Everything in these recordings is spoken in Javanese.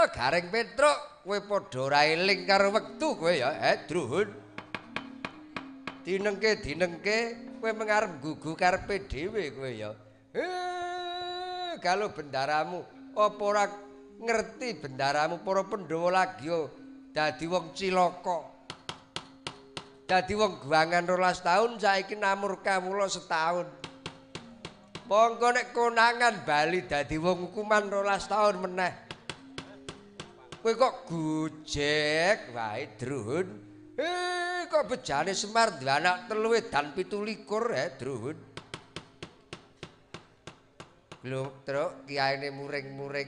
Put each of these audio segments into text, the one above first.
Gareng Petruk, kowe padha ora eling karo wektu kowe ya, Druhun. Dinengke-dinengke kowe mengarep gugu karepe dhewe kowe ya. Galuh bendaramu apa ora ngerti bendaramu para Pandhawa lagi dadi wong cilaka. Dadi wong guwangan 12 taun saiki namur kawula setahun. Monggo nek konangan bali dadi wong hukuman 12 taun meneh. Kowe kok gojek wae Druhun. Kok bejane Semar duwe anak 3 edan 27 Druhun. Lho, Truk, kiyaine muring-muring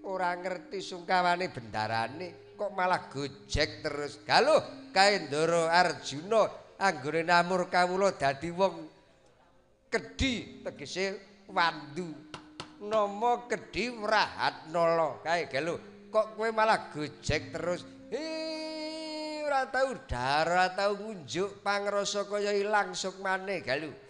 ora ngerti sungkawane bendarane kok malah gojek terus. Galuh kae Ndara Arjuna anggone namur kawula dadi wong kedhi tegese wandu. Nama kedhi Wrahatnala. Kae Galuh kok kowe malah gojek terus. Ora tau dhar, ora tau ngunjuk pangrasa kaya ilang sukmane Galuh.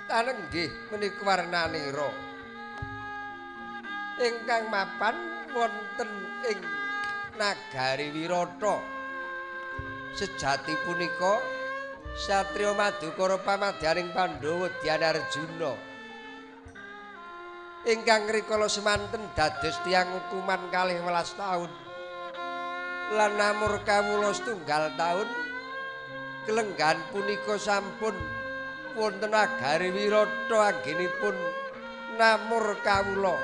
Tanenggih menika warnanira ingkang mapan wonten ing nagari Wirata. Sejati punika satriya Madukara pamadyaning Pandhawa Dyanarjuna ingkang rikala semanten dados tiyang hukuman 12 taun lan namur kawula setunggal taun kelenggahan punika sampun wonten nagari Wirata anggenipun namur kawula.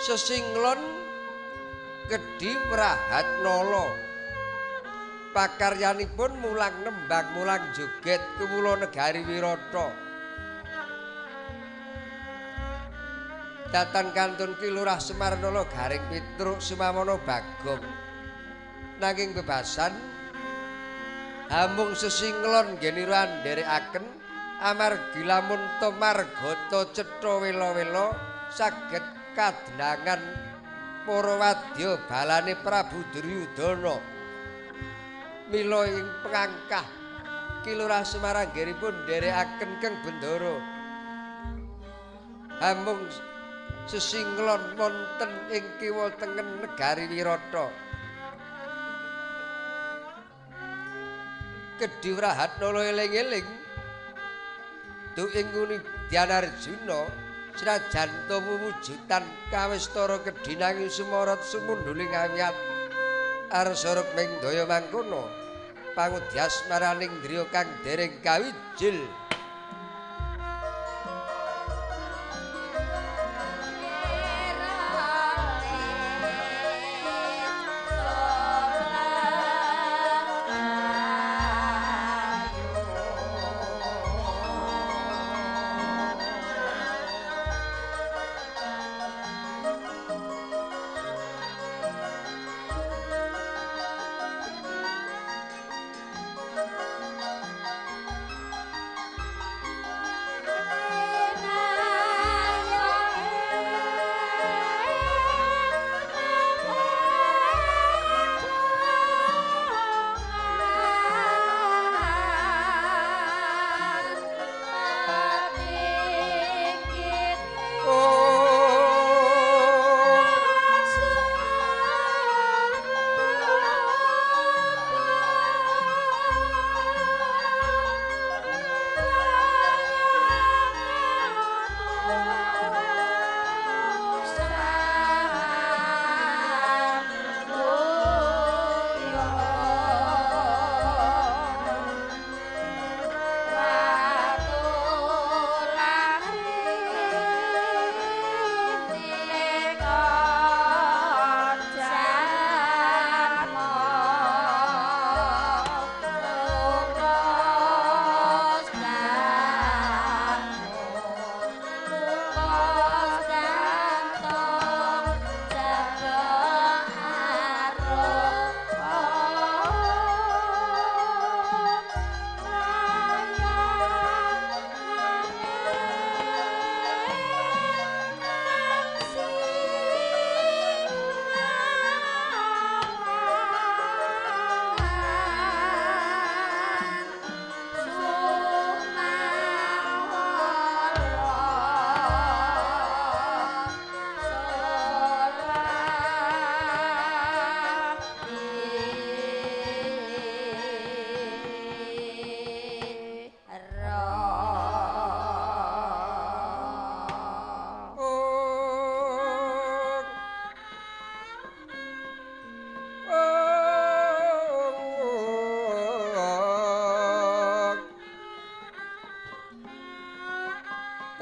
Sesinglon Kedhi Wrahatnala pakaryanipun mulang nembang mulang joget kewula negari Wirata. Datan kantun Ki Lurah Semarnala Garing Petruk Sumawana Bagong. Nanging bebasan hamung sesinglon nggenira ndherekaken amargi lamun ta margata cetha wela-wela saged kadenangan para wadya balane Prabu Duryudana. Mila ing pangangkah Ki Lurah Semar anggenipun ndherekaken Keng Bendara hamung sesinglon wonten ing kiwa tengen negari Wirata. Kedhi Wrahatnala eling-eling duh ing nguni Dyanarjuna senajan ta wujudan kawistara kedhi nanging sumorot sumundhuling awiyat arsa rukming daya mangkono pangudyas maraning driya kang dereng kawijil.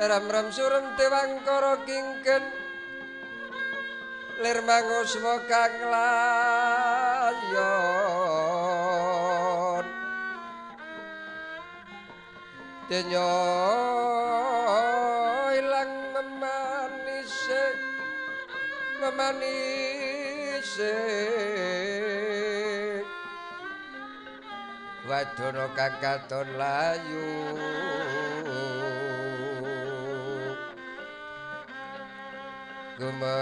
Ram-ram surem dewangkara kingken lir manguswa kang layon denya ilang memanise memanise wadana kang katon layu gumel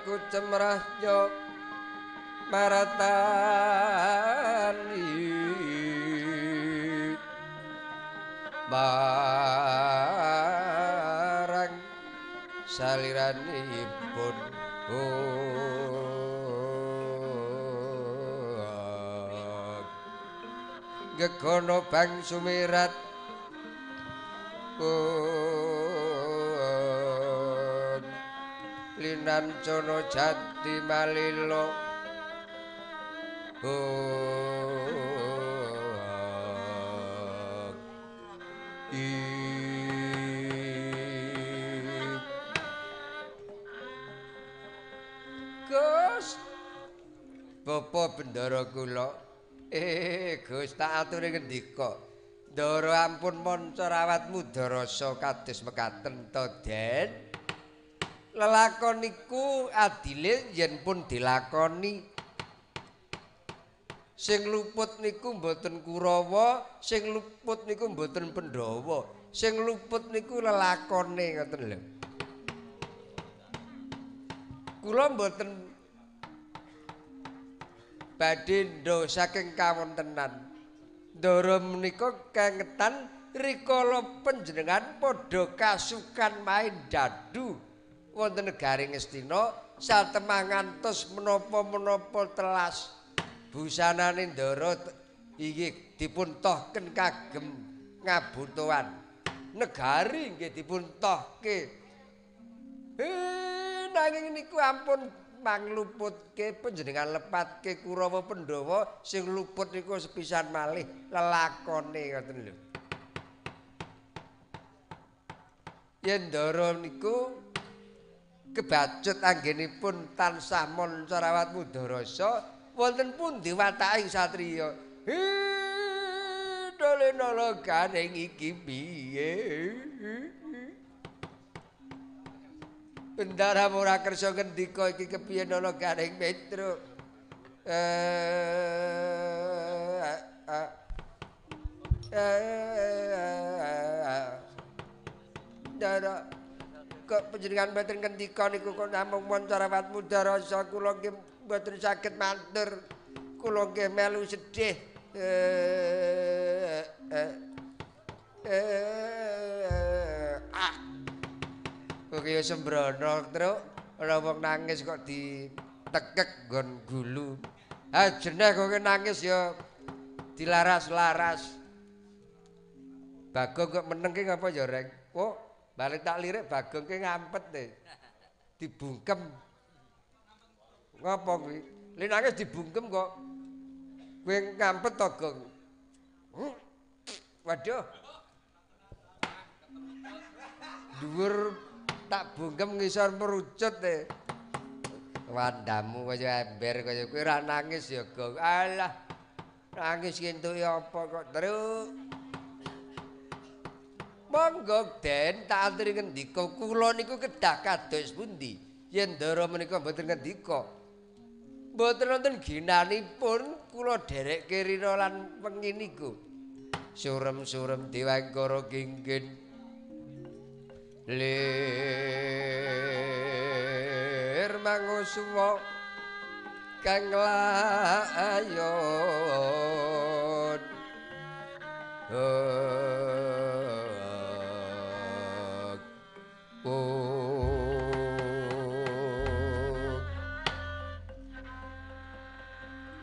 kucemrahnya Maratani marang saliranipun gegono bang sumirat linancono jati malilo Gus Bapak Bendara kula Gus tak aturi ngendika Ndara ampun manca rawat mudarasa kados mekaten to Den. Lelakon niku adile yen pun dilakoni. Sing luput niku mboten Kurawa, sing luput niku mboten Pandhawa, sing luput niku lelakone ngoten lho. Kula mboten badhe ndo saking kawontenan. Ndara menika kengetan rikala panjenengan padha kasukan main dadu wonten negari Ngastina satemah ngantos menapa-menapa telas. Busanane ndara inggih dipun tohken kagem ngabutuhan. Negari nggih dipun tohke. Nanging niku ampun mangluputke panjenengan lepatke Kurawa Pandhawa sing luput niku sepisan malih lelakone ngoten lho. Yen ndara niku kebacut anggenipun tansah manca rawat mudarasa wonten pundi wataking satriya. Dole nala garing iki piye? Bendara ora kersa ngendika iki kepiye nala garing Petruk. Ndara kok panjenengan mboten ngendika niku kok namung manca rawat mudarasa kula nggih mboten saged matur. Kula nggih melu sedih. Kok kaya sembrono, Truk. Ora wong nangis kok ditekek nggon gulu. Ah jeneh kok nangis ya dilaras-laras. Bagong kok meneng ki ngapa ya, Reng? Oh, balik tak lirik Bagong ki ngampet e. Dibungkem. Ngapa kuwi? Li nangis dibungkem kok. Kowe ngampet to, Gong? Waduh. Dhuwur tak bungkem ngisor merucut e. Wandamu kaya ember kaya kowe ora nangis ya, Gong. Alah. Nangis ki entuke apa kok, Truk? Monggo Den tak aturi ngendika kula niku kedah kados pundi? Yen ndara menika mboten ngendika. Mboten wonten ginanipun kula dherekke rina lan wengi niku. Surem-surem dewangkara kinggin. Lir mangusuwa kang layon.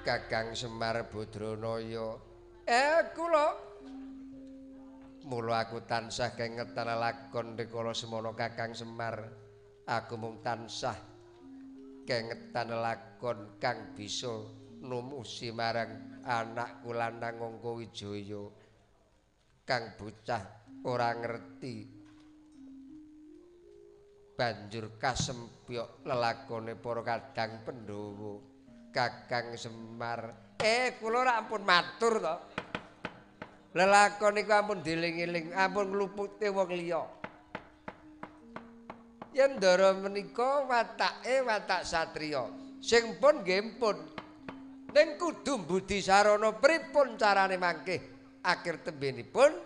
Kakang Semar Badranaya, kula mula aku tansah kengetan lakon rikala semana Kakang Semar. Aku mung tansah kengetan lakon kang bisa numusi marang anakku lanang Angka Wijaya kang bocah ora ngerti banjur kasempyok lelakone para kadang Pandhawa. Kakang Semar, kula ora ampun matur to. Lelakon niku ampun dieling-eling, ampun nglupute wong liya. Yen ndara menika watake watak satriya, sing pun nggih pun. Ning kudu mbudi sarana pripun carane mangke akhir tembenipun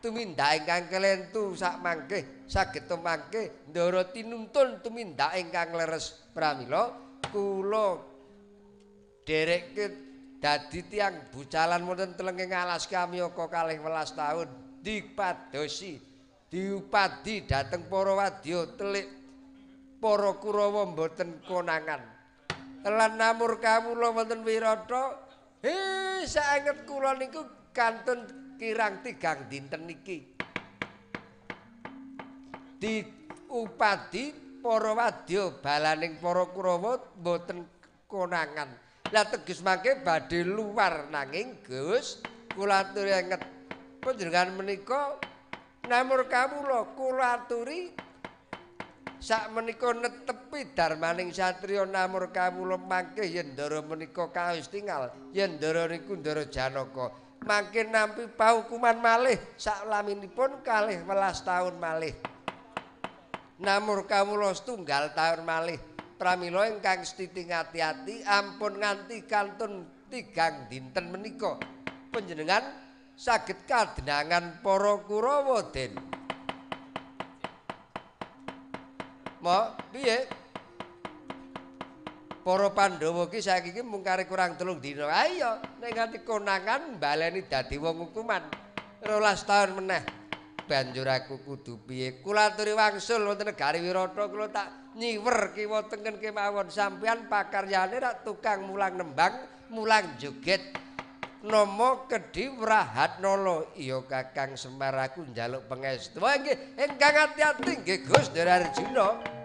tumindak ingkang kelentu sak mangke saged tumangke ndara tinuntun tumindak ingkang leres. Pramila kula Derekke dadi tiyang bucalan wonten telenging alas kamyaka 12 taun dipadosi diupadi dhateng para wadya telik para Kurawa mboten konangan. Lan namur kawula wonten Wirata, saenget kula niku kantun kirang 3 dinten niki. Diupadi para wadya balaning para Kurawa mboten konangan. Lah teges mangke badhe luar nanging Gus kula aturi anget panjenengan menika namur kawula kula aturi sak menika netepi darmaning satriya namur kawula mangke yen ndara menika kaos tingal yen ndara niku Ndara Janaka mangke nampi pahukuman malih sak laminipun 12 taun malih namur kawula setunggal taun malih. Pramila ingkang setiting ati-ati ampun nganti kantun 3 dinten menika panjenengan saged kadenangan para Kurawa Den. Mo piye? Para Pandhawa ki saiki ki mung kari kurang 3 dina. Ayo nek nganti konangan baleni dadi wong hukuman 12 taun meneh. Banjur aku kudu piye? Kula aturi wangsul wonten negari Wirata kula tak nyiwer kiwa tengen kemawon sampeyan pakaryane rak tukang mulang nembang, mulang joget. Nama Kedhi Wrahatnala. Iya Kakang Semar aku njaluk pangestu. Nggih, ingkang ati-ati nggih Gus Ndara Arjuna. Ah!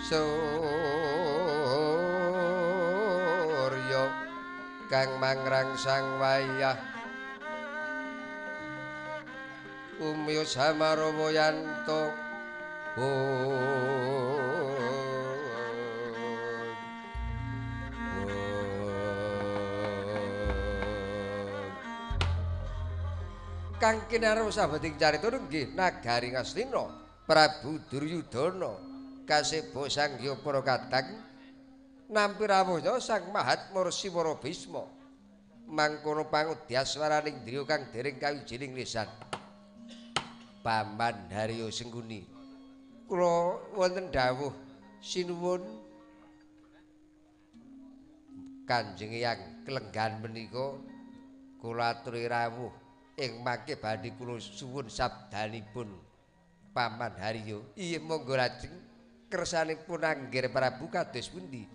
Surya kang mangrangsang wayah umya samarawayanto. Kang kinarep sabeting carita nggih nagari Ngastina Prabu Duryudana kaseba sangya para kadang nampi rawuhnya Sang Mahatma Resi Wara Bisma mangkono pangudyaswaraning driya kang dereng kawijining lisan. Paman Haryo Sengkuni, kula wonten dawuh sinuwun Kanjeng Eyang kelenggan menika kula aturi rawuh ing mangke badhe kula suwun sabdanipun Paman Haryo. Iya monggo lajeng kersanipun Anggir Prabu kados pundi?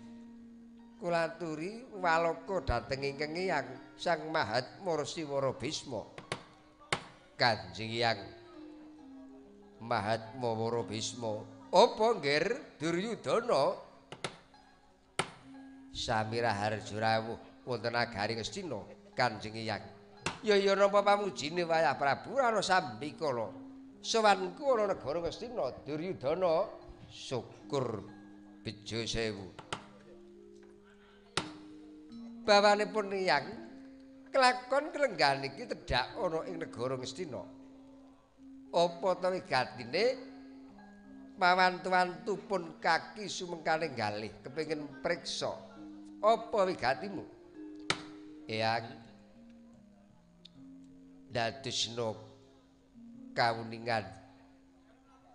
Kula aturi waloka dhateng ingkang Eyang Sang Mahatma Resi Wara Bisma. Kanjeng Eyang Mahatma Wara Bisma, apa nggir Duryudana? Sami raharja rawuh wonten nagari Ngastina Kanjeng Eyang. Ya ya napa pamujine wayah Prabu ana sambikala. Sowanku ana negara Ngastina Duryudana. Syukur bejo sewu. Bawanipun Eyang kelakon kelenggahan iki tedhak ana ing negara Ngastina. Apa ta wigatine mawantu-wantu pun kaki sumengkane galih kepengin priksa. Apa wigatimu? Eyang dadosna kauningan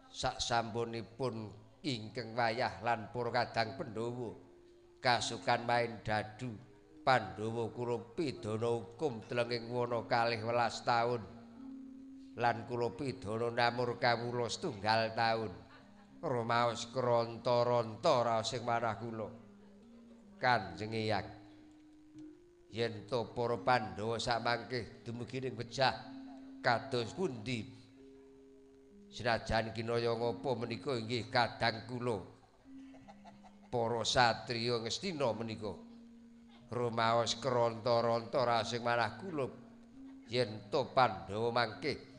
sak sampunipun ingkang wayah lan para kadang Pandhawa kasukan main dadu Pandhawa kula pidana hukum telenging wana 12 taun lan kula pidana namur kawula setunggal taun. Rumaos kronta-ronta raos ing manah kula. Kanjeng Eyang, yen to para Pandhawa samangke dumugi ning wejah kados pundi? Senajan kinaya ngapa menika inggih kadang kula para satriya Ngastina menika rumaos kronta-ronta raos ing manah kula. Yen to Pandhawa mangke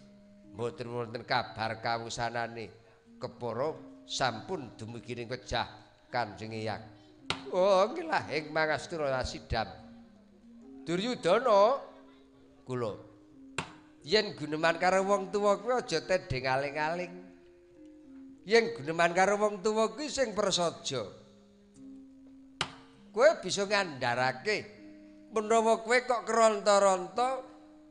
mboten wonten kabar kawusanane kepara sampun dumugi ning wejah Kanjeng Eyang. Oh nggih lahing mangastura sidam. Duryudana kula yen guneman karo wong tuwa kuwi aja tedheng aling-aling. Yen guneman karo wong tuwa kuwi sing prasaja. Kowe bisa ngandharake menawa kowe kok keronta-ronta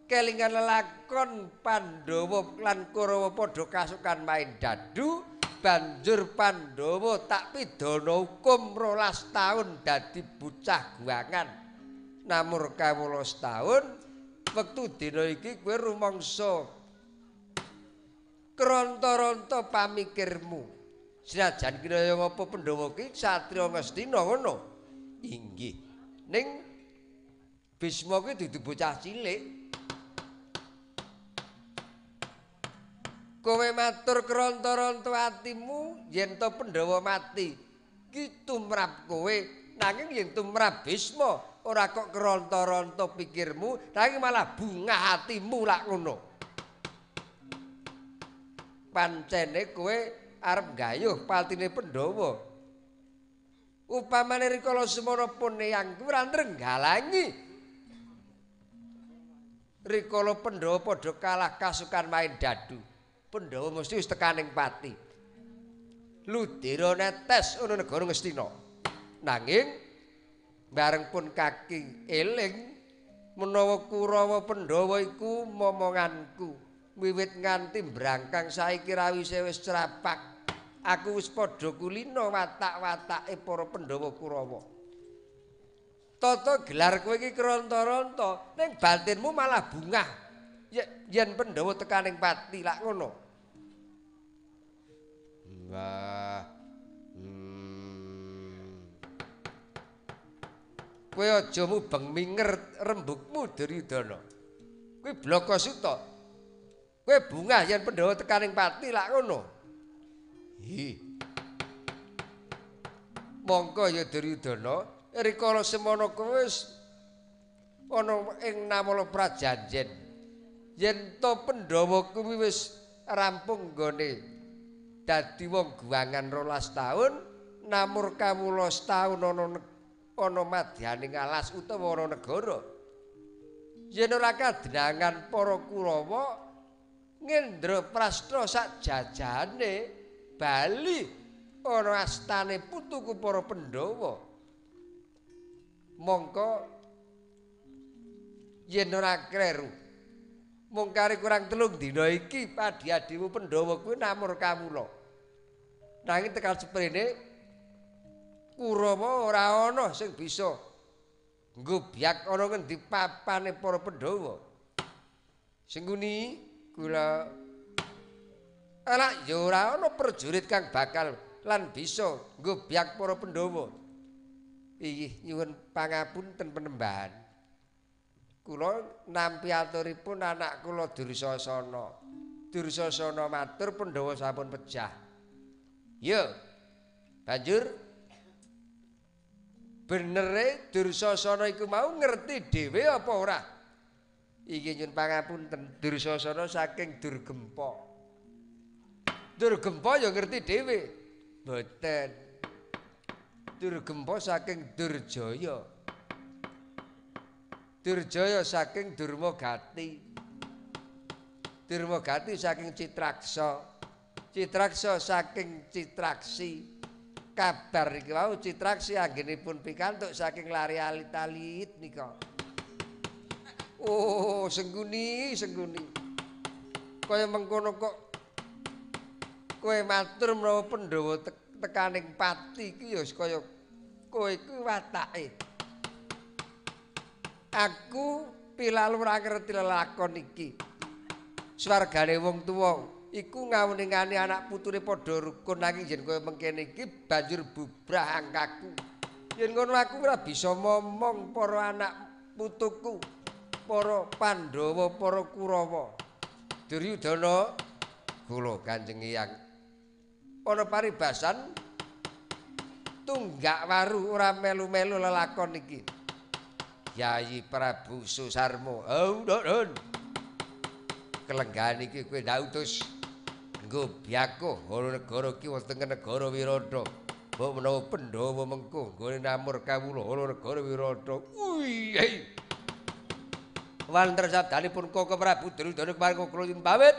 kelingan lelakon Pandhawa lan Kurawa padha kasukan main dadu, banjur Pandhawa tak pidana hukum 12 taun dadi bocah guangan. Namur 18 taun wektu dina iki kowe rumangsa kronta-ronta pamikirmu. Senajan kinaya ngapa Pandhawa ki satriya Ngastina ngono. Inggih. Ning Bisma kuwi dudu bocah cilik. Kowe matur kronta-ronta atimu yen to Pandhawa mati ki tumrap kowe, nanging yen tumrap Bisma ora kok kronta-ronta pikirmu, nanging malah bungah atimu lak ngono. Pancene kowe arep gayuh patine Pandhawa. Upamane rikala semana pun Eyang kuwi ora nrenggalangi. Rikala Pandhawa padha kalah kasukan main dadu, Pandhawa mesti wis tekaning pati. Ludira netes ana negara Ngastina. Nanging bareng pun kaki eling menawa Kurawa Pandhawa iku momonganku wiwit nganti mbrangkang saiki rawise wis crapak. Aku wis padha kulina watak-watake para Pandhawa Kurawa. Tata gelar kowe iki kronta-ronta, ning batinmu malah bungah yen Pandhawa tekaning pati lak ngono. Wah. Kowe aja mubeng minger rembugmu Duryudana. Kowe blaka suta. Kowe bungah yen Pandhawa tekaning pati lak ngono. Hi. Mongko ya Duryudana rikala semono kowe wis ana ing namala prajanjen. Yen to Pandhawa kuwi wis rampung nggone dadi wong guwangan 12 taun, namur kawula setaun ana madyaning alas utawa ana negara. Yen ora kadenangan para Kurawa Ngendraprasta sak jajane bali ana astane putuku para Pandhawa. Mongko yen ora kleru mung kari kurang 3 dina iki padhi-adhimu Pandhawa kuwi namur kawula. Nanging tekan seprene Kurawa ora ana sing bisa ngobyak ana ngendi papane para Pandhawa. Sengkuni kula ala ya ora ana prajurit kang bakal lan bisa ngobyak para Pandhawa. Inggih nyuwun pangapunten penembahan. Kula nampi aturipun anak kula Dursasana. Dursasana matur Pandhawa sampun pejah. Ya. Banjur benere Dursasana iku mau ngerti dhewe apa ora? Iki nyuwun pangapunten Dursasana saking Durgempa. Durgempa ya ngerti dhewe. Mboten. Durgempa saking Durjaya. Durjaya saking Durmagati. Durmagati saking Citraksa. Citraksa saking Citraksi. Kabar iki wau Citraksi anggenipun pikantuk saking lari alit-alit nika. Oh, Sengkuni, Sengkuni. Kaya mengkono kok kowe matur menawa Pandhawa tekaning pati iki ya kaya kowe iku watake. Aku pilalu ora ngerti lelakon iki. Swargane wong tuwa iku ngawuningane anak putune padha rukun nanging yen kowe mengkene iki banjur bubrah angkaku. Yen ngono aku ora bisa momong para anak putuku, para Pandhawa, para Kurawa. Duryudana kula Kanjeng Hyang ana paribasan tunggak waru ora melu-melu lelakon iki. Yayi Prabu Susarma, oh nun. Kelenggahan iki kowe ndak utus nggo byako ana negara iki wonten negara Wirata. Mbok menawa Pandhawa mengko nggone namur kawula ana negara Wirata. Wih. Wonten sabdanipun Koko Prabu Duryudana kemaring kula nyuwun pamit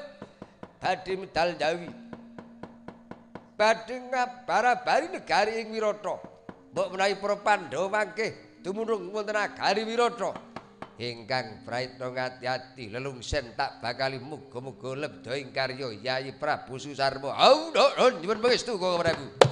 badhe medal Jawi. Badhe ngabar-abari negari ing Wirata. Mbok menawi para Pandhawa mangke dumunung wonten nagari Wirata. Ingkang prayitna ngati-ati lelungsen tak bakali muga-muga lebda ing karya Yayi Prabu Susarma. Au nuwun nyuwun pangestu Koko Prabu. Oh.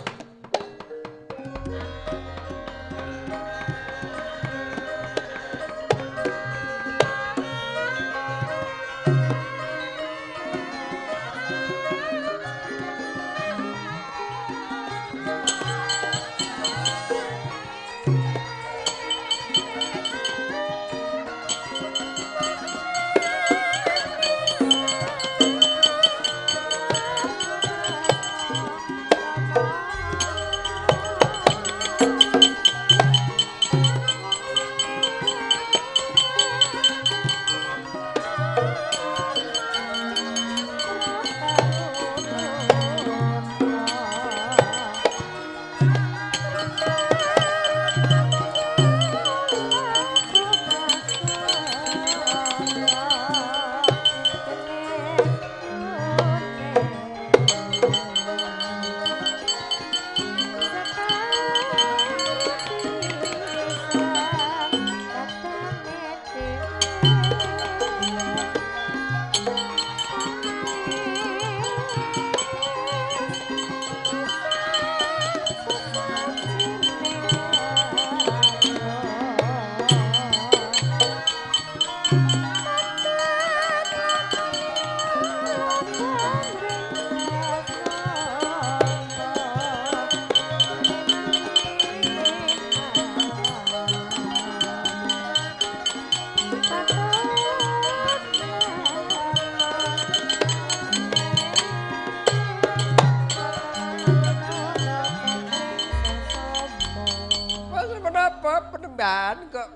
Kula penembahan kok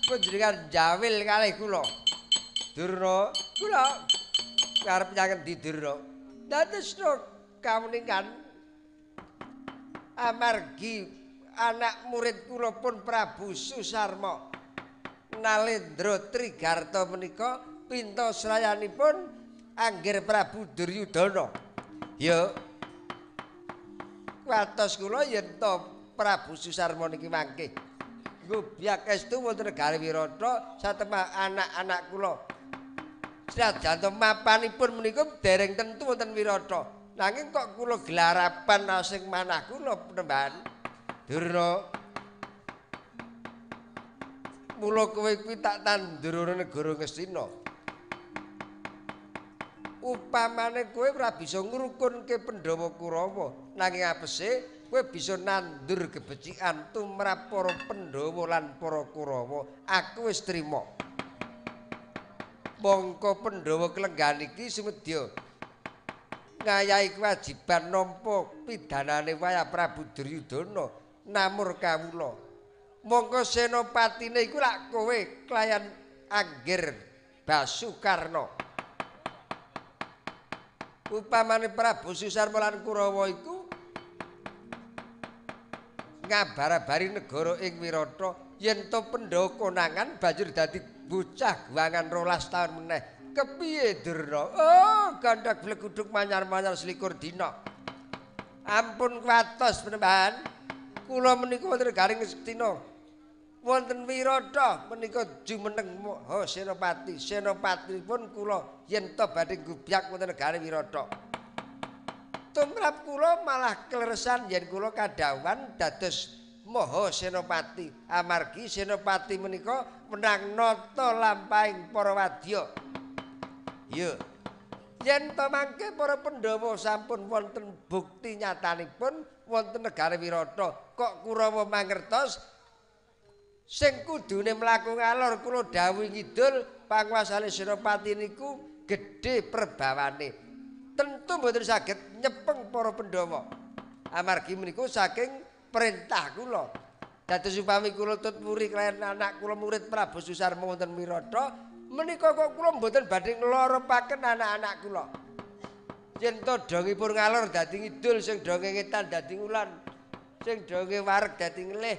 panjenengan jawil kalih kula. Durna, kula arep nyang endi Durna? Dadosna kawuningan amargi anak murid kula pun Prabu Susarma Nalendra Trigarta menika pinta srayanipun anggir Prabu Duryudana. Ya watos kula yen to Prabu Susarma niki mangke ngubyak estu wonten negari Wirata satemah anak-anak kula. Senajan to mapanipun menika dereng tentu wonten Wirata. Nanging kok kula gelarapan sing manah kula penembahan. Durna, mula kowe kuwi tak tandurana negara Ngastina. Upamane kowe ora bisa ngrukunke Pandhawa Kurawa, nanging apese kowe bisa nandur kebecikan tumrap para Pandhawa lan para Kurawa. Aku wis trima. Mongko Pandhawa kelenggahan iki sumedya ngayahi kewajiban nampa pidanane wayah Prabu Duryudana namur kawula. Mongko senopatine iku lak kowe kelayan anggir Basukarna. Upamane Prabu Susarma lan Kurawa iku ngabar-abari negara ing Wirata, yen to Pandhawa konangan banjur dadi bocah guwangan 12 taun meneh. Kepiye Durna? Oh, gandhak bleguduk manyar-manyar 21 dina. Ampun kuwatos penembahan. Kula menika wonten garing Ngastina. Wonten Wirata menika jumeneng Maha Senopati. Senopatipun kula yen to badhe ngubyak wonten negari Wirata. Tumrap kula malah kleresan yen kula kadhawuhan dados Maha Senopati. Amargi Senopati menika menang nata lampahing para wadya. Ya. Yen to mangke para Pandhawa sampun wonten bukti nyatanipun wonten negari Wirata, kok Kurawa mangertos sing kudune mlaku ngalor kula dawuhi ngidul panguasane Senopati niku gedhe perbawane. Tentu mboten saged nyepeng para Pandhawa. Amargi menika saking perintah kula. Dados upami kula tut muri kelayan anak kula murid Prabu Susarma wonten Wirata, menika kok kula mboten badhe ngloropaken anak-anak kula. Yen to dongipun ngalor dadi ngidul, sing donge ngetan dadi ngulon, sing donge wareg dadi ngelih,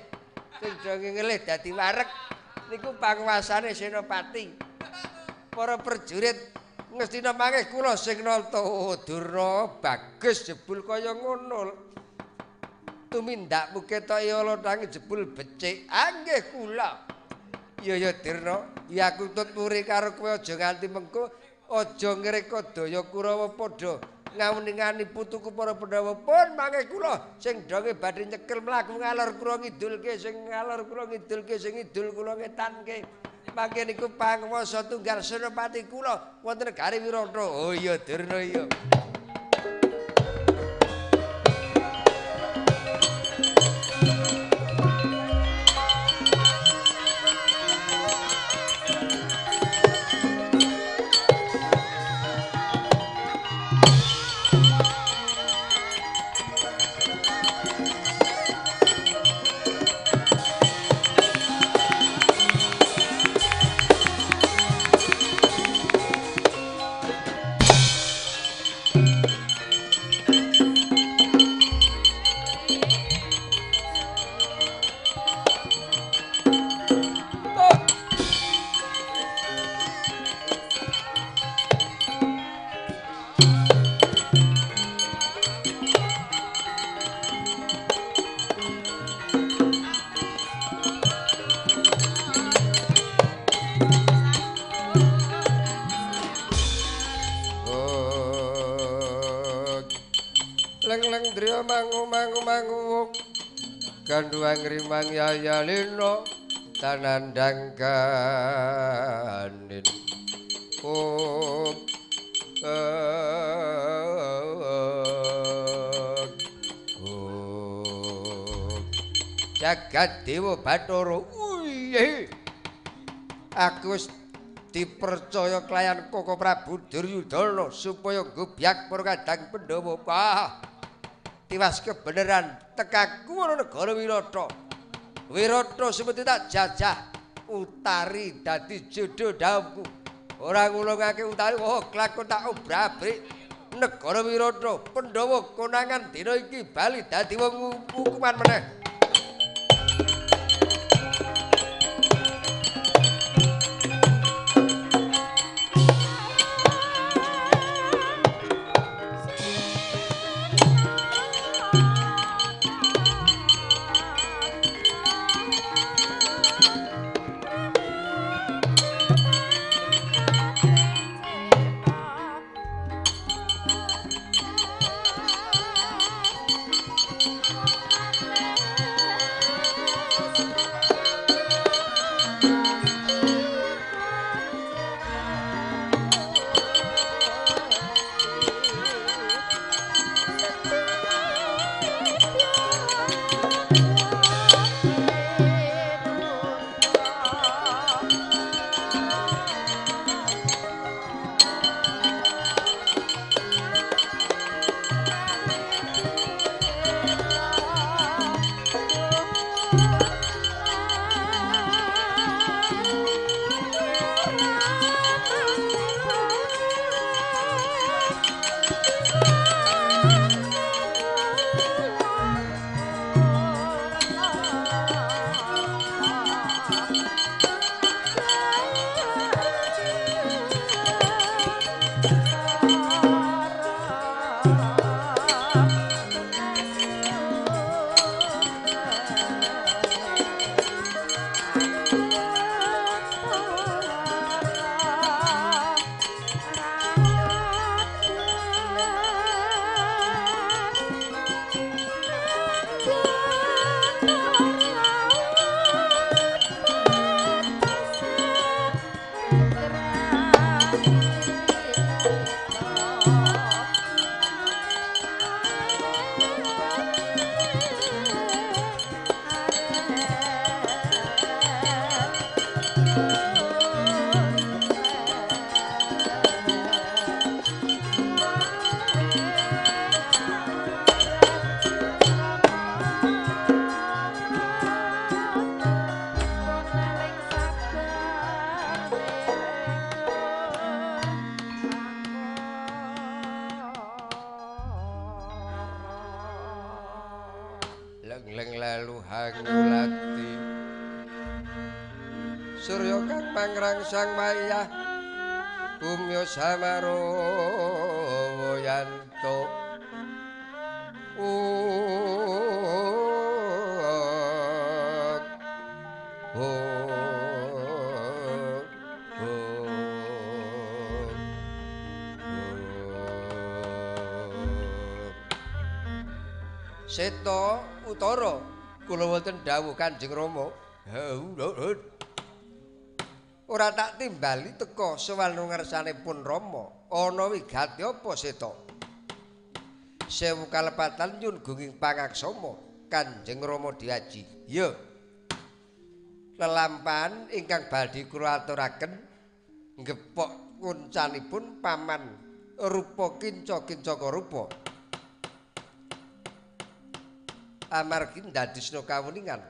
sing donge ngelih dadi wareg, niku panguasane Senopati. Para prajurit Ngastina mangke kula sing nata. Oh, Durna bagus jebul kaya ngono. Tumindakmu ketoke ala nanging jebul becik. Anggih kula. Ya ya Durna, ya aku tut muri karo kowe aja nganti mengko aja ngreka daya Kurawa padha ngawuningani putuku para Pandhawa pun mangke kula sing donge badhe nyekel mlaku ngalor kula ngidulke, sing ngalor kula ngidulke, sing ngidul kula ngetanke. Mangke niku panguwasa tunggal Senopati kula wonten negari Wirata. Oh iya Durna iya. Ganduang rimang yayalino tanandang kanin. Oh, oh. Jagat Dewa Bathara. Uye. Aku wis dipercaya kelayan Koko Prabu Duryudana supaya ngubyak para kadang Pandhawa. Wah. Tiwas kebenaran tekaku ana negara Wirata. Wirata Sumeti tak jajah Utari dadi jodoh dhawuhku. Ora ngulungake Utari, oh klakon tak obrak-abrik negara Wirata. Pandhawa konangan dina iki bali dadi wong hukuman meneh. Leng-leng lalu hangulati surya kang pangrangsang mayah bumya samaroyanto Seta Utara kula wonten dawuh Kanjeng Rama. Ora tak timbali teka sowan ngarsanipun Rama. Ana wigati apa Seta? Sewu kalepatan nyun gunging pangaksama Kanjeng Rama diaji. Ya. Lelampahan ingkang badhe kula aturaken ngepok kuncanipun paman rupa kinca kincaka rupa. Amargi ndadisna kawuningan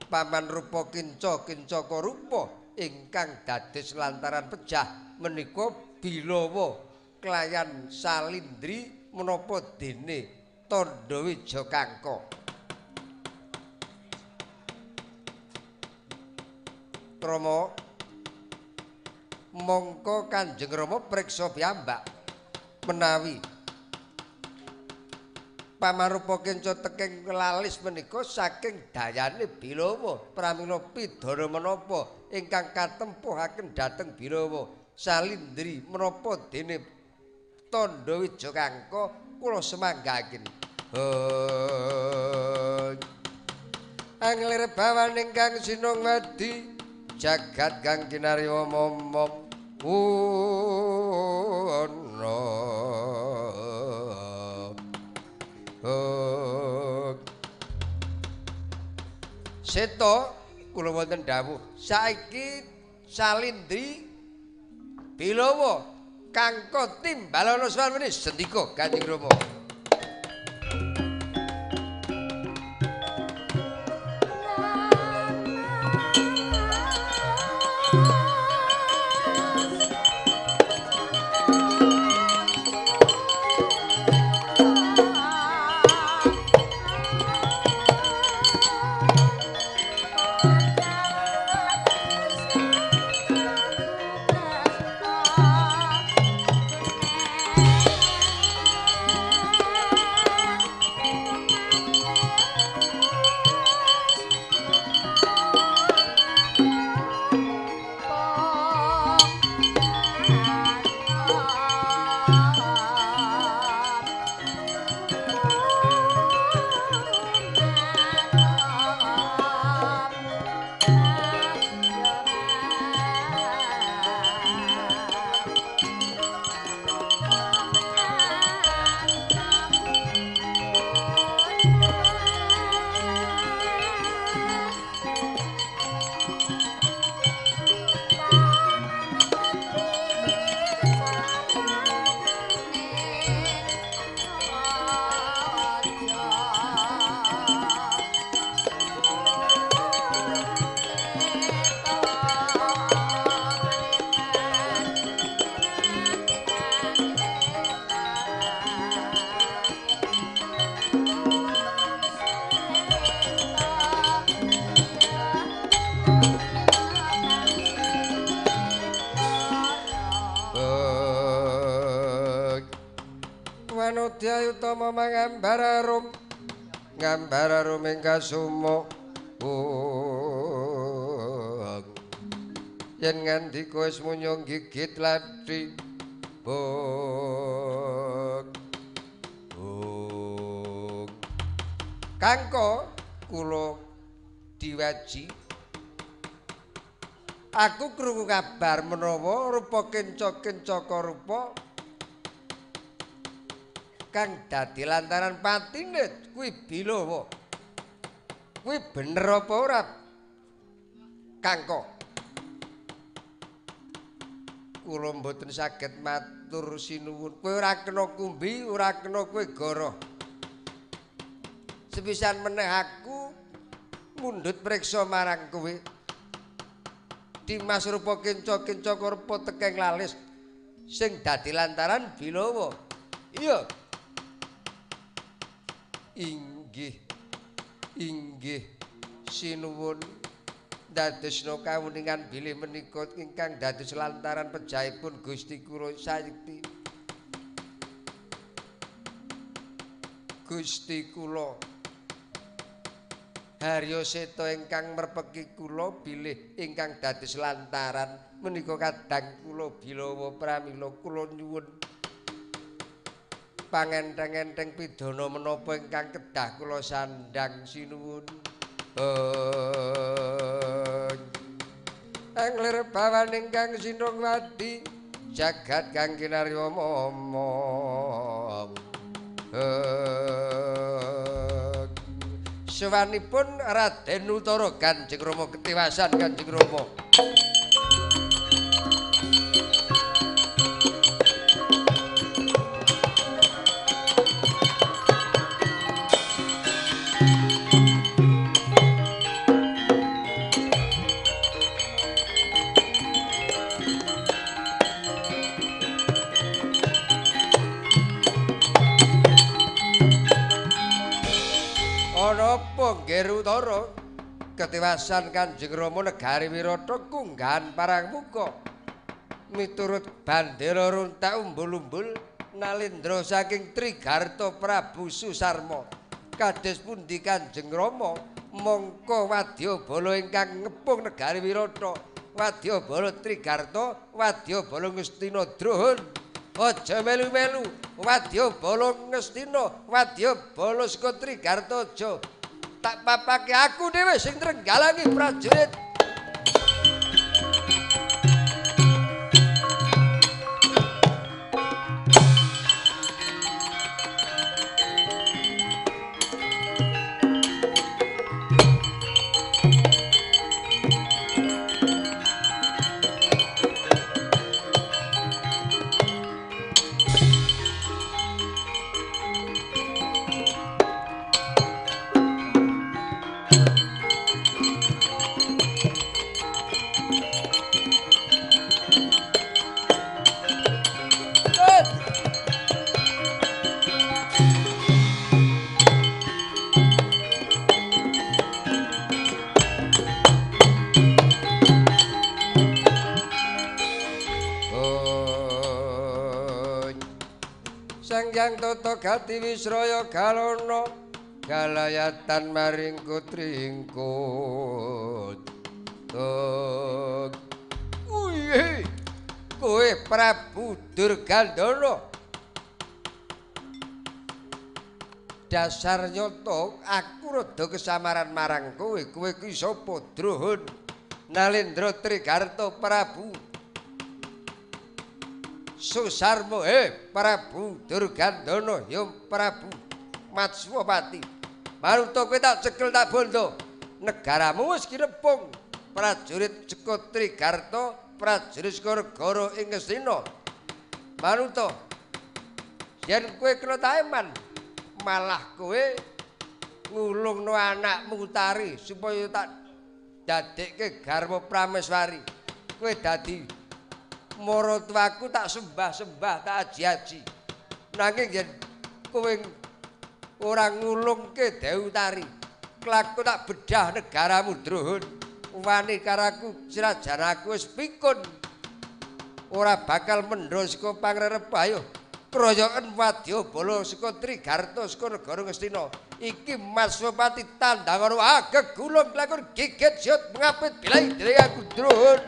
paman rupa kinca kincaka rupa ingkang dados lantaran pejah menika bilawa klayan salindri menapa dene tandha weja kangka. Rama mongko Kanjeng Rama priksa piyambak menawi pamarupa kenca teking lalis menika saking dayane Bilawa pramila pidana menapa ingkang katempuhaken dhateng Bilawa salindri menapa dene tandha weja kangka kula semanggaken. Anglir bawan ingkang sinungwadi jagat kang kinarya momong ana. Seta kula wonten dawuh saiki salindri Bilawa kangka timbalana swarwene sendika Kanjeng Rama. Wanodya utama mangambar arum ngambar arum ing kasuma yen ngandika wis munyung gigit lathi bong bong. Kangko kula diwaji aku krungu kabar menawa rupa kenca-kencaka rupa kang dadi lantaran patine kuwi Bilawa. Kuwi bener apa ora Kangko? Kula mboten saged matur sinuwun. Kowe ora kena kumbi, ora kena kowe goroh. Sepisan meneh aku mundhut priksa marang kowe. Dimas rupa kenca-kenca rupa tekeng lalis sing dadi lantaran Bilawa. Iya. Inggih. Inggih sinuwun. Dadosna kawuningan bilih menika ingkang dados lantaran pejahipun Gusti kula sayekti. Gusti kula Harya Seta ingkang merpeki kula bilih ingkang dados lantaran menika kadang kula Bilawa pramila kula nyuwun pangenteng-enteng pidana menapa ingkang kedah kula sandhang sinuwun. Anglir bawaning kang sinung wadi jagat kang kinarya momong. Sewanipun Raden Utara Kanjeng Rama ketiwasan Kanjeng Rama. Utara ketiwasan Kanjeng Rama negari Wirata kunggahan parang muka miturut bandera runtak umbul-umbul nalendra saking Trigarta Prabu Susarma. Kados pundi Kanjeng Rama mongko wadyabala ingkang ngepung negari Wirata, wadyabala Trigarta, wadyabala Ngastina Drohon. Aja melu-melu wadyabala Ngastina, wadyabala saka Trigarta aja. Tak papake aku dhewe sing trenggalangi prajurit. Sang Tata Gati Wisraya Galana galayatan maring kutringkut. Kowe Prabu Durgandana. Dasar nyata aku rada kesamaran marang kowe. Kowe kuwi sapa? Drohon Nalendra Trigarta Prabu Susarma. Prabu Durgandana, ya Prabu Matswapati. Maruta kowe tak cekel tak bondo. Negaramu wis kinepung prajurit saka Trigarta, prajurit saka negara ing Ngastina. Maruta, yen kowe kena taeman, malah kowe ngulungno anakmu Utari supaya tak dadekke garwa Prameswari. Kowe dadi maratuwaku tak sembah-sembah, tak aji-aji. Nanging yen kowe ora ngulungke Dewi Utari, kelaku tak bedah negaramu Drohon. Wani karaku sirajan aku wis pikun, ora bakal mendho saka pangrerep. Ayo Kroyoken wadyabala saka Trigarta saka negara Ngastina. Iki Matswapati tandang ana gegulung lakon gigit siut ngapit bilai dewe aku druhun.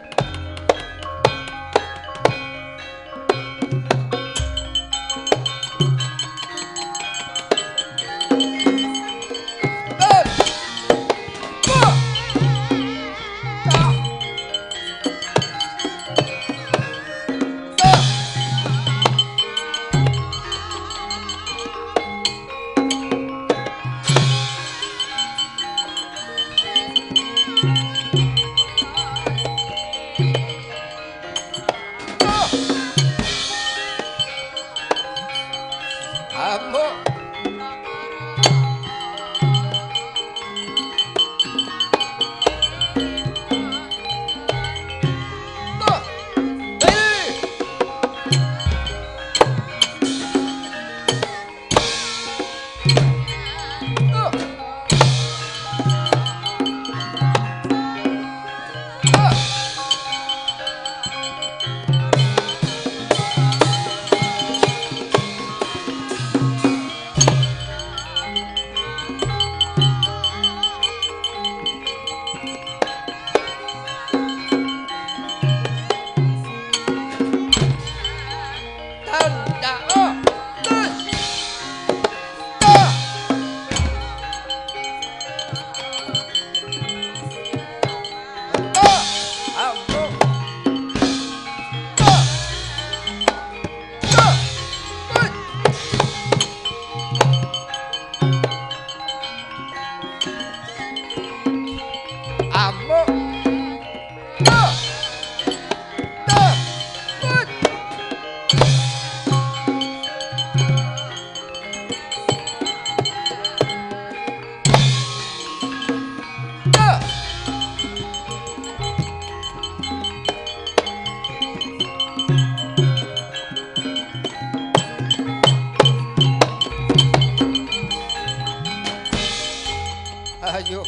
Ayo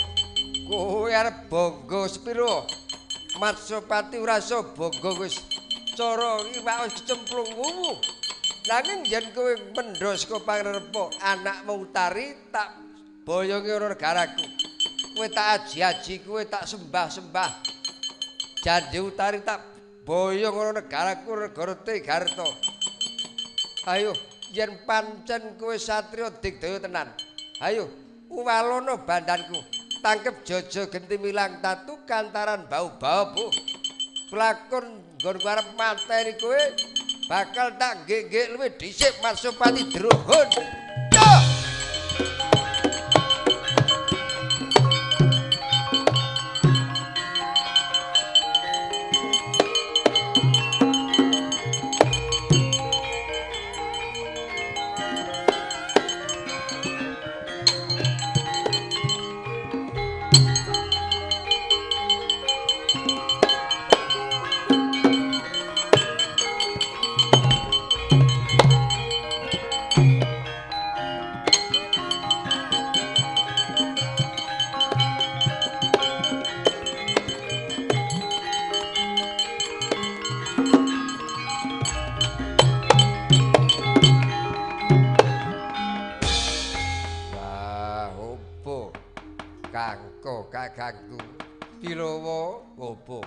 kowe arep bangga sepiro? Matswapati ora iso bangga wis cara iwak wis kecemplung wuwu. Nanging yen kowe mendho saka pangarepa anakmu Utari tak boyongi ora negaraku. Kowe tak aji-aji, kowe tak sembah-sembah. Janji Utari tak boyong ora negaraku negara Trigarta. Ayo yen pancen kowe satriya digdaya tenan. Ayo uwalono bandanku, tangkep jojo genti milang tatu kantaran bau-bau bu. Pelakon nggonku arep mateni kowe bakal tak nggih-nggih luwih dhisik Matswapati druhun. Kakangku Bilawa opo?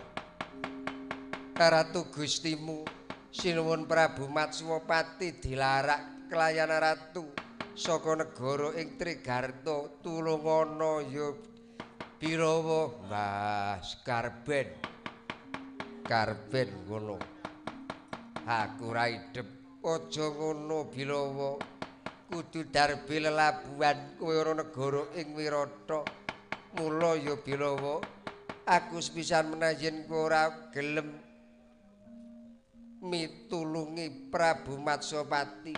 Ratu Gustimu Sinuwun Prabu Matswapati dilarak kelayan ratu saka negara ing Trigarta tulungana ya Bilawa. Mbah Karben Karben ngono. Aku ora idep aja ngono Bilawa. Kudu darbe lelabuhan kowe ora negara ing Wirata. Mula ya Bilawa, aku sepisan meneh yen kowe ora gelem mitulungi Prabu Matswapati,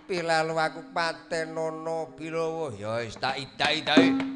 pilalu aku patenono Bilawa. Ya wis tak idak-idake.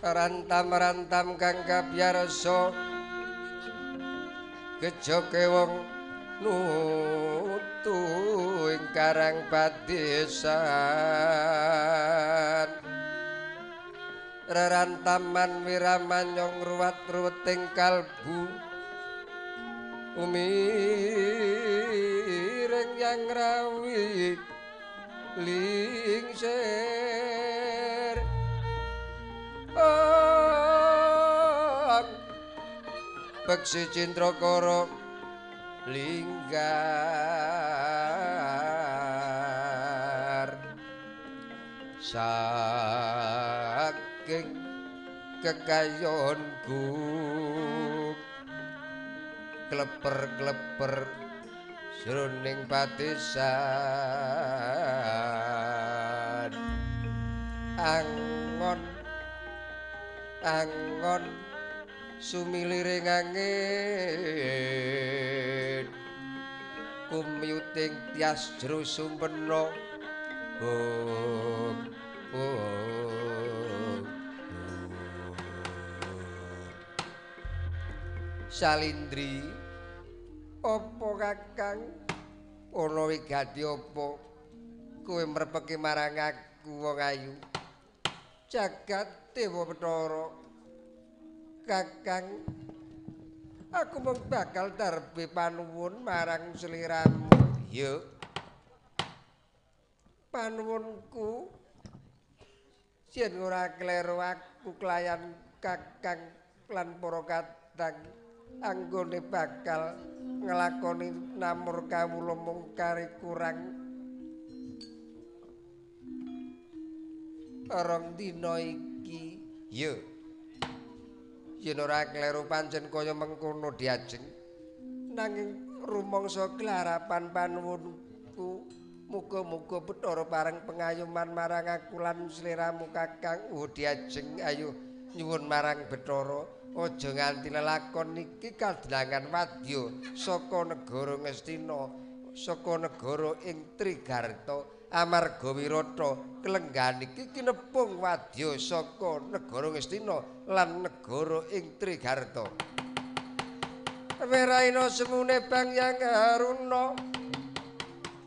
Rantam-rantam kang kabyarsa gejoke wong nutu ing karang padesan. Rerantaman wiramanyong ruwat-ruweting kalbu umiring yang rawi lingsir. Beksi Cindrakara linggar saking kekayonku kleper-kleper jroning padesan. Angon angon sumiliring angin kumyuting tias jero sumpena. Oh, oh, oh. Salindri, apa Kakang ana wigati apa kowe mrepeki marang aku wong ayu? Jagat Dewa Bathara Kakang, aku mung bakal darbe panuwun marang sliramu. Ya, panuwunku yen ora kleru aku kelayan Kakang lan para kadang anggone bakal nglakoni namur kawula mung kari kurang rong dina iki. Ya, yen ora kleru pancen kaya mengkono diajeng, nanging rumangsa klarapan panuwunku muga-muga Bathara pareng pengayoman marang aku lan sliramu Kakang. Oh diajeng, ayo nyuwun marang Bathara aja nganti lelakon iki kadelangan wadya saka negara Ngastina, saka negara ing Trigarta, amarga wirata kelenggan iki kinepung wadya saka negara Ngastina lan negara ing Trigarta. Weraina semune Bangyang Haruna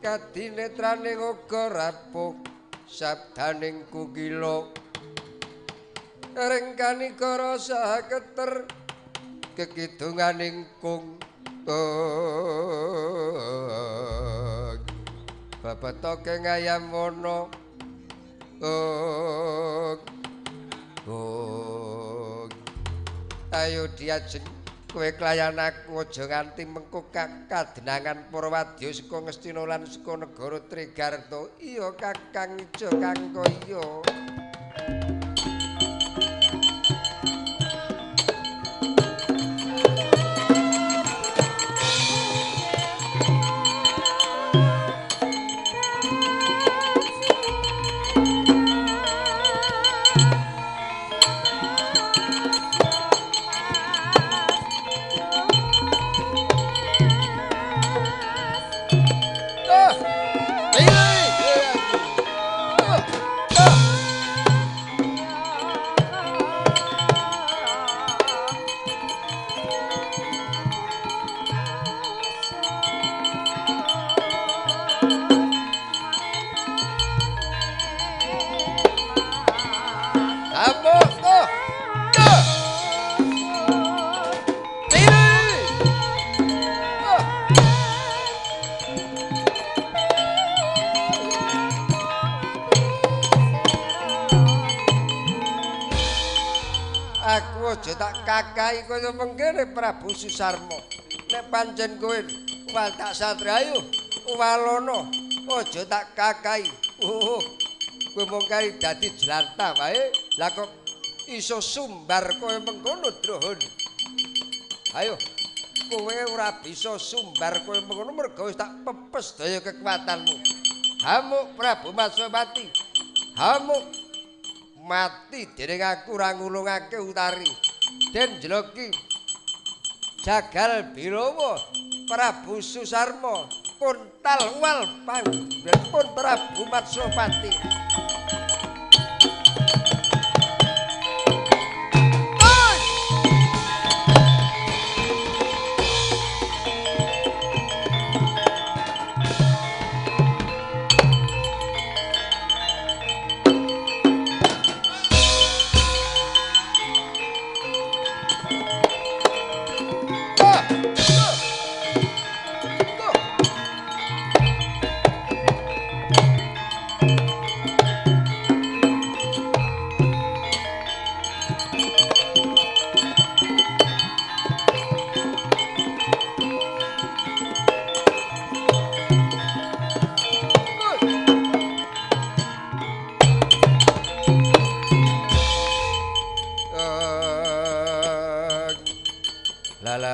kadinetraning uga rapuh sabdaning kukila ring kanikara saha keter kekidunganing kung. Bebetoke ngayam wana. Ayo diajeng kowe klayan aku aja nganti mengko kadenangan para wadya saka Ngastina lan saka negara Trigarta. Iya Kakang, ijo kangko iya. Kakai kaya mengkene Prabu Susarma. Nek pancen kowe watak satria ayo walono, aja tak kakai. Oh, kowe mung kari dadi jlantah wae. Lah kok iso sumbar kaya mengkono Drohon. Ayo, kowe ora bisa sumbar kaya mengkono mergo wis tak pepes daya kekuatanmu. Hamuk Prabu Matswapati. Hamuk mati dening aku ora ngulungake utari. Den jeloki Jagal Birawa Prabu Susarma kontal wal pun Prabu Matswapati.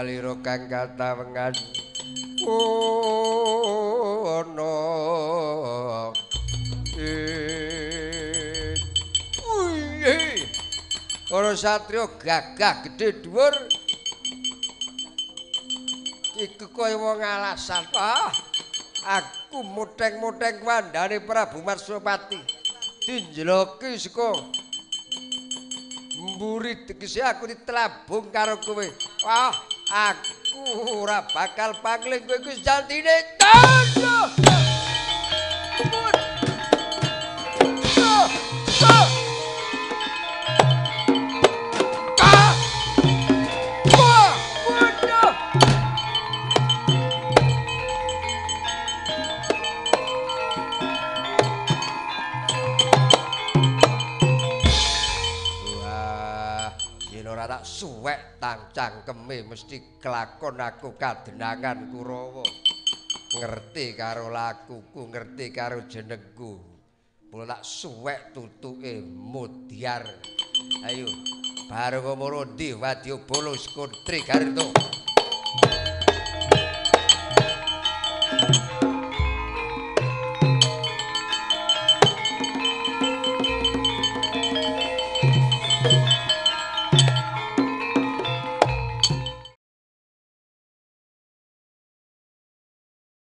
Salira kang katawengan ana ora satriya gagah gedhe dhuwur iku kaya wong alasan. Ah, aku moteng-moteng wandane Prabu Marsopati dinjeloki saka mburi tegese aku ditelabung karo kowe. Wah, aku ora bakal pangling kowe iku sejatine. Suwek tang cangkeme mesti kelakon aku kadenangan Kurawa. Ngerti karo lakuku, ngerti karo jenengku. Mula tak suwek tutuke mudyar. Ayo, bareng ngomoro ndi Wadyabala Skuntri Garto.